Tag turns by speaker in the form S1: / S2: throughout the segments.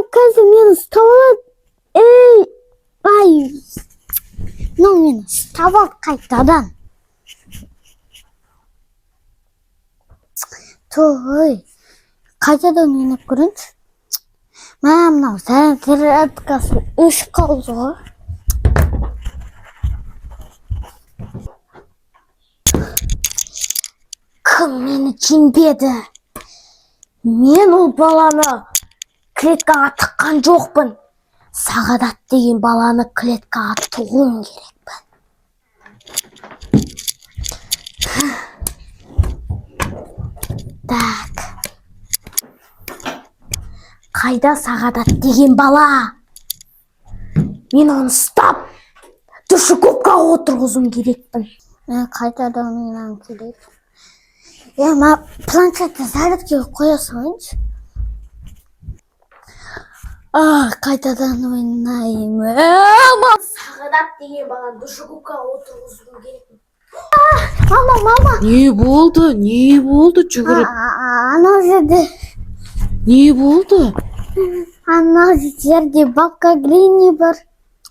S1: Мынау қазір мені ұстап алады. Ей, ай, мынау мені ұстап алды қайтадан. Той, қайтадан ойнап көрейінші. Мә, мынау зарядкасы өшіп қалды ғой. Кім мені жеңбеді? Мен ол баланы клеткаға тыққан жоқпын. Сағадат деген баланы клеткаға тығуым керекпін. Так. Қайда Сағадат деген бала? Мен оны ұстап, душегубкаға отырғызуым керекпін. Мен қайтадан ойнағым келеді. Е, ма, планшетті зарядкаға қоя салайыншы. А, қайтадан ойнаймын. Сағадат деген баланы душегубкаға отырғызуым керекпін. Мама, мама.
S2: Не болды, не болды жүгіріп?
S1: Анау жерде,
S2: Не болды?
S1: анау жерде Бабка Гренни бар.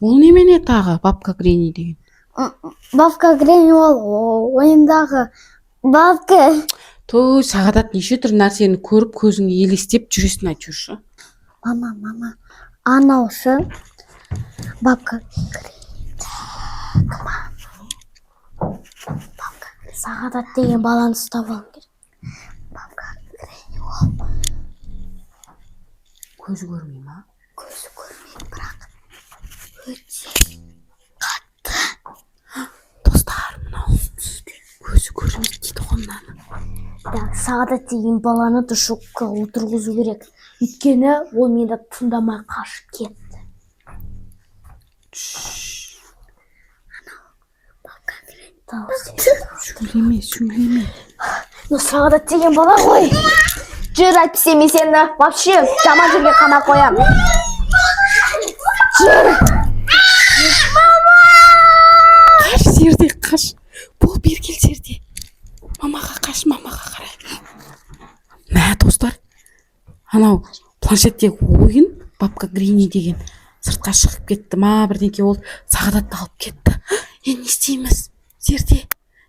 S2: Ол немене тағы, Бабка Гренни деген?
S1: Бабка Гренни ол ойындағы бабка.
S2: Той, Сағадат, неше түрлі нәрсені көріп, көзіңе елестеп жүресің әйтеуір ше.
S1: Мама, мама, анаусы Бабка Гренни. Сағадат деген баланы ұстап алуым керек. Бабка Гренни ол
S2: Көзі көрмей ма?
S1: Көзі көрмейді, бірақ өте
S2: Достар, мынау көзі көрмейді дейді ғой мынаны.
S1: Да, Сағадат деген баланы душегубкаға отырғызу керек. Өйткені ол мені тыңдамай қашып кетті.
S2: Сөйлеме, сөйлеме.
S1: Ну, Сағадат деген бала ғой.
S3: Жүр, әйтпесе мен сені вообще жаман жерге қамап қоямын. Жүр.
S2: Қаш, Зерде, қаш. Бол, бері кел, Зерде. Мамаға қаш, мамаға қарай. Мә, достар, анау планшеттегі ойын Бабка Гренни деген сыртқа шығып кетті ма, бірдеңке болды, Сағадатты алып кетті. Енді не істейміз, Зерде,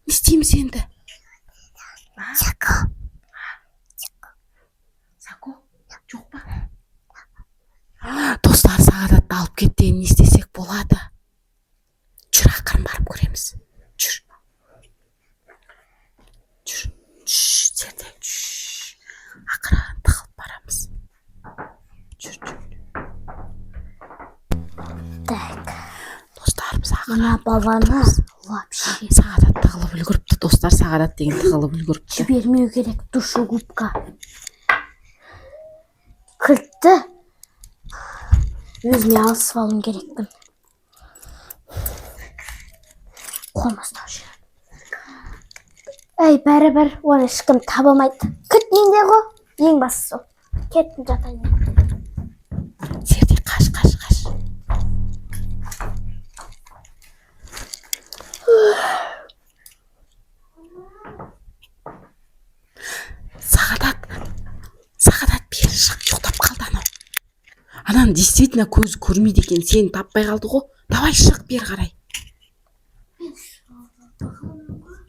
S2: не істейміз енді?
S1: Сако.
S2: Сако жоқ па? Достар, Сағадатты алып кетті, енді не істесек болады? Жүр, ақырын барып көреміз. Жүр, жүр. Шш, Зерде, шш. Ақырын тығылып барамыз. Жүр, жүр.
S1: Так,
S2: Достар, біз ақырын
S1: мына баланы вообще
S2: Сағадат тығылып үлгеріпті, достар, Сағадат деген тығылып үлгеріпті.
S1: Жібермеу керек душегубка. Кілтті өзіме алысып алуым керекпін. Қолыма ұстап жүр. Әй, бәрібір оны ешкім таба алмайды. Кілт менде ғой, ең бастысы сол. Кеттім, жатайын.
S2: Зерде, қаш, қаш, қаш. Сағадат, Сағадат, бері шық, ұйықтап қалды анау. Ананың действительно көзі көрмейді екен, сені таппай қалды ғой. Давай, шық бері қарай.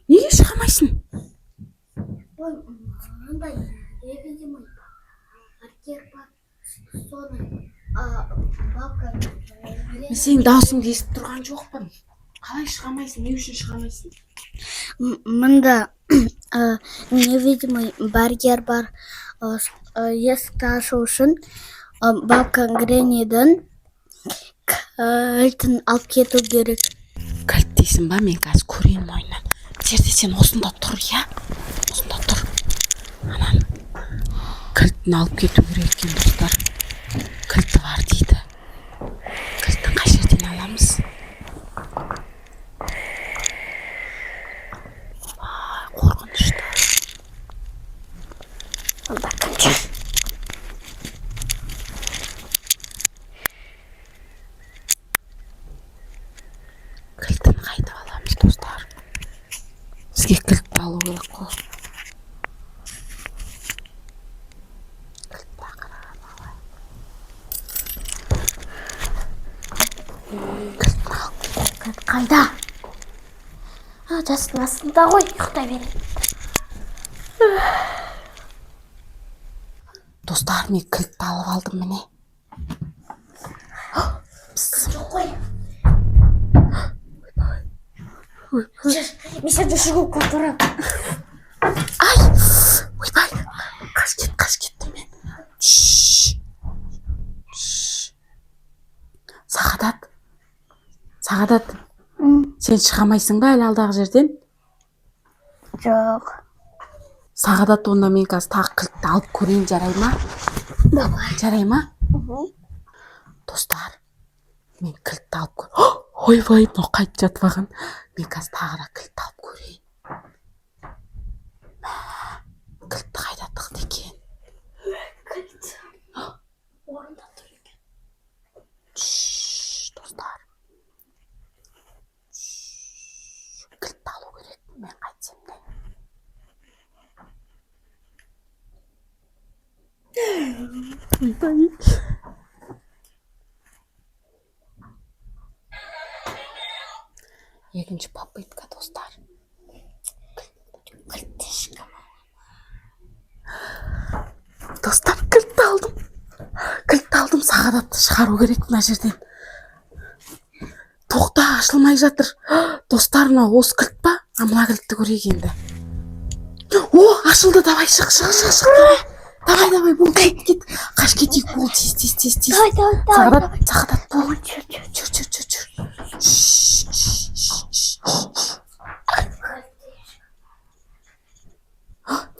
S2: Неге шыға алмайсың?
S1: Ой, мындай невидимый барьер бар, соны бабка
S2: Мен сенің даусыңды естіп тұрған жоқпын. Қалай шыға алмайсың? Не үшін шыға алмайсың?
S1: Мында невидимый барьер бар. Есікті ашу үшін Бабка Греннидің кілтін алып кету керек.
S2: Кілт дейсің ба? Мен қазір көрейін мойнынан. Зерде, сен осында тұр, иә, осында тұр. Ананың кілтін алып кету керек екен, достар. Кілті бар дейді. Кілтін қай жерден аламыз? Ай, қорқынышты.
S1: Онда кім жүр?
S2: Кілтін қайтып аламыз, достар? Бізге кілтті алу керек қой. Кілтті ақырын алайық.
S1: Қайда? А, жастықтың астында ғой, ұйықтай берейін.
S2: Достар, мен кілтті алып алдым, міне.
S1: Жоқ қой. Жүр, мен сені душегубка тұрамын.
S2: Ай, ойбай, қаш кет, қаш кеттім мен. Шш. Шш. Сағадат, Сағадат, сен шыға алмайсың ба әлі алдағы жерден?
S1: Жоқ.
S2: Сағадат, онда мен қазір тағы кілтті алып көрейін, жарай ма?
S1: Давай.
S2: Жарай ма? Достар, мен кілтті алып көр. Ойбай, мынау қайтып жатып алған. Мен қазір тағы да кілтті алып көрейін. Мә, кілтті қайда тықты екен?
S1: Кілт. Орында тұр екен.
S2: Шш, достар. Шш, кілтті алу керек, мен қайтсем де. Ойбай. Екінші попытка, достар.
S1: Кілтті ешкім.
S2: Достар, кілтті алдым. Кілтті алдым, Сағадатты шығару керек мына жерден. Тоқта, ашылмай жатыр. Достар, мынау осы кілт па? А, мына кілтті көрейік енді. О, ашылды, давай, шық, шық, шық, шық, давай. Давай, давай, бол, кет, кет. Қаш кетейік, бол, тез, тез, тез, тез.
S1: Давай, давай, давай.
S2: Сағадат, Сағадат, бол.
S1: Жүр, жүр.
S2: Жүр, жүр, жүр, жүр. Шш, шш, шш, шш, шш.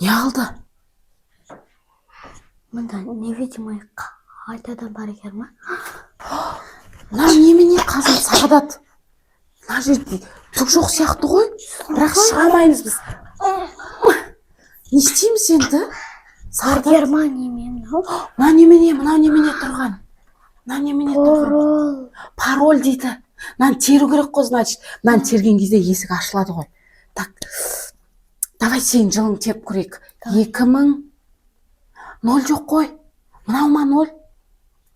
S2: Не алды?
S1: Мында невидимый қайтадан бар екен ма?
S2: Мынау немене қазір, Сағадат? Мына жерде түк жоқ сияқты ғой, бірақ шыға алмаймыз біз. Не істейміз енді, Сағадат?
S1: Германия мен мынау.
S2: Мынау немене, мынау немене тұрған, мынау немене тұрған?
S1: Пароль.
S2: Пароль дейді. Мынаны теру керек қой, значит. Мынаны терген кезде есік ашылады ғой. Так, давай, сенің жылың теріп көрейік. 2000, ноль жоқ қой. Мынау ма ноль?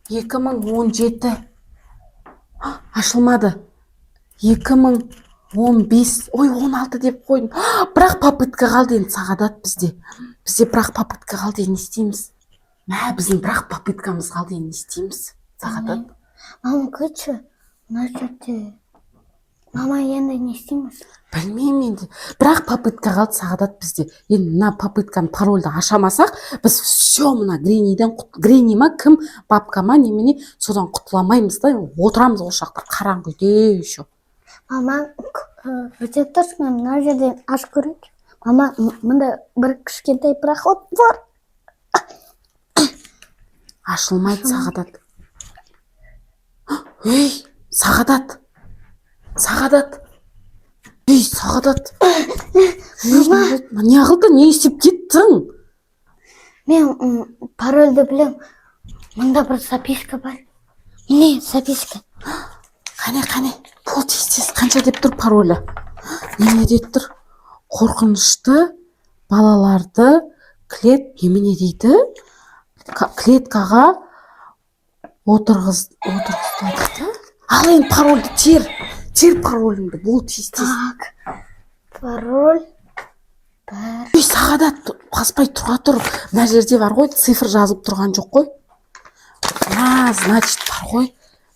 S2: 2017. Ашылмады. 2015, ой, 16 деп қойдым. Бірақ попытка қалды енді, Сағадат, бізде. Бізде бірақ попытка қалды енді, не істейміз? Мә, біздің бірақ попыткамыз қалды енді, не істейміз, Сағадат?
S1: Мама, күтші. Мына жерде. Мама, енді не істейміз?
S2: Білмеймін енді. Бірақ попытка қалды, Сағадат, бізде. Енді мына попытканы, парольді аша алмасақ, біз все, мына Гренниден Гренни ма, кім, бабка ма, немене, содан құтыла алмаймыз да, отырамыз осы жақта қараңғы үйде еще.
S1: Мама, өте тұршы, мен мына жерден ашып көрейінші. Мама, мында бір кішкентай проход бар.
S2: Ашылмайды, Сағадат. Ей, Сағадат, Сағадат, ей, Сағадат. Ей, не болды? Не қылды, не істеп кеттің?
S1: Мен парольді білем. Мында бір записка бар. Міне, записка.
S2: Қане, қане, бол, тез, тез. Қанша деп тұр паролі? Немене деп тұр? Қорқынышты балаларды немене дейді, клеткаға отырғызды дейді. Ал енді парольді тер, тер пароліңді, бол, тез, тез.
S1: Так. Пароль. Бір.
S2: Ей, Сағадат, баспай тұра тұр. Мына жерде бар ғой, цифр жазылып тұрған жоқ қой. Мына, значит, бар ғой,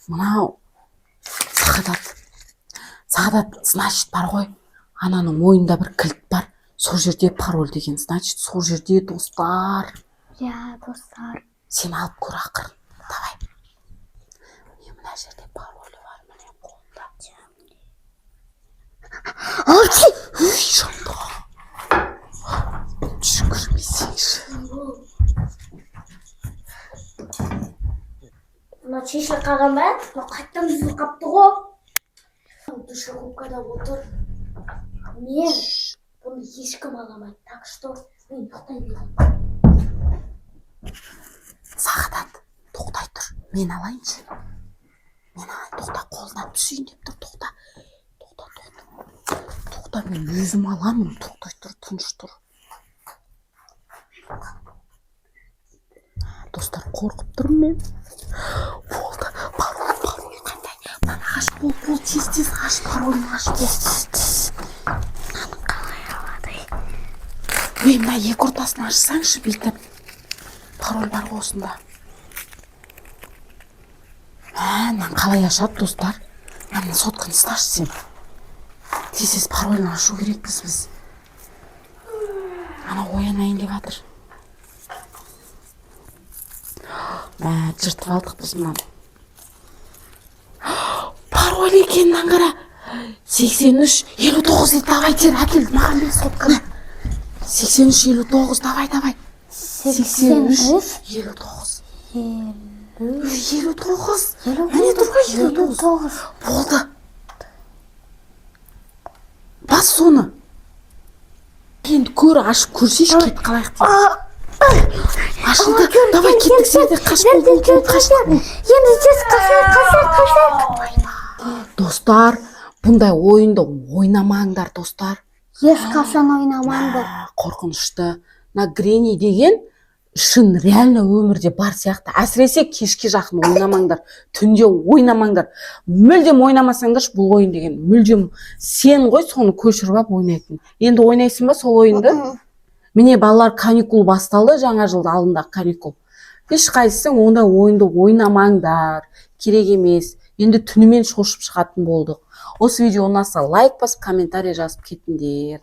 S2: мынау, Сағадат, Сағадат, значит, бар ғой, ананың мойнында бір кілт бар, сол жерде пароль деген, значит, сол жерде, достар.
S1: Иә, достар.
S2: Сен алып көр ақырын, давай. Міне, мына жерде паролі бар, міне, қолында. Үй, жынды, жүгірмесеңші.
S1: Мына шешіліп қалған ба? Мына қайтадан үзіліп қапты ғой. Душегубкада отыр. Мен бұны ешкім ала алмайды. Так что мен ұйықтай берейін.
S2: Сағадат, тоқтай тұр, мен алайыншы, мен алайын. Тоқта, қолынан түсейін деп тұр. Тоқта, тоқта, тоқта, тоқта, мен өзім аламын. Тоқтай тұр, тыныш тұр. Достар, қорқып тұрмын мен. Болды. Пароль, пароль қандай? Мынаны ағаш. Бол, бол, тез, тез аш, паролін аш, бол.
S1: Мынаны қалай алады?
S2: Ей, мына екі ортасын ашсаңшы бүйтіп. Пароль бар ғой осында. Мә, мынаны қалай ашады, достар? Мына сотканы ұсташы сен. Тез, тез паролін ашу керекпіз біз. Ана оянайын деп жатыр. Мә, жыртып алдық біз мынаны. Пароль екен, мынаны қара. 83 59 дейді. Давай, тез әкел, маған бер сотканы. 83 59, давай, давай. 83 59. 59. Міне тұр ғой, 59.
S1: 59.
S2: Болды. Бас соны. Енді көр, ашып көрсейші, кетіп қалайық дейді. Ашылды. Давай, кеттік, Зерде, қаш, бол, бол, бол, қаш.
S1: Енді тез қашайық, қашайық, қашайық.
S2: Достар, бұндай ойынды ойнамаңдар, достар.
S1: Ешқашан ойнамаңдар.
S2: Ә, қорқынышты. Мына Гренни деген шын, реально өмірде бар сияқты. Әсіресе кешке жақын ойнамаңдар, түнде ойнамаңдар, мүлдем ойнамасаңдаршы. Бұл ойын деген мүлдем сен ғой соны көшіріп алып ойнайтын. Енді ойнайсың ба сол ойынды? Міне, балалар, каникул басталды, жаңа жылдың алдындағы каникул. Ешқайсысың ондай ойынды ойнамаңдар, керек емес. Енді түнімен шошып шығатын болдық. Осы видео ұнаса, лайк басып, комментарий жазып кетіңдер.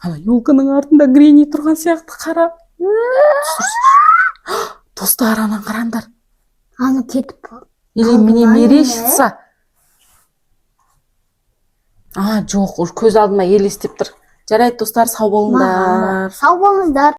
S2: Ана елканың артында Гренни тұрған сияқты, қара. Түсірсінші. Достар, ананы қараңдар.
S1: Аны кетіп
S2: Или мне
S1: Қалды ма, не?
S2: мерещится? А, жоқ, уже көз алдыма елестеп тұр. Жарайды, достар, сау болыңдар.
S1: Сау болыңыздар.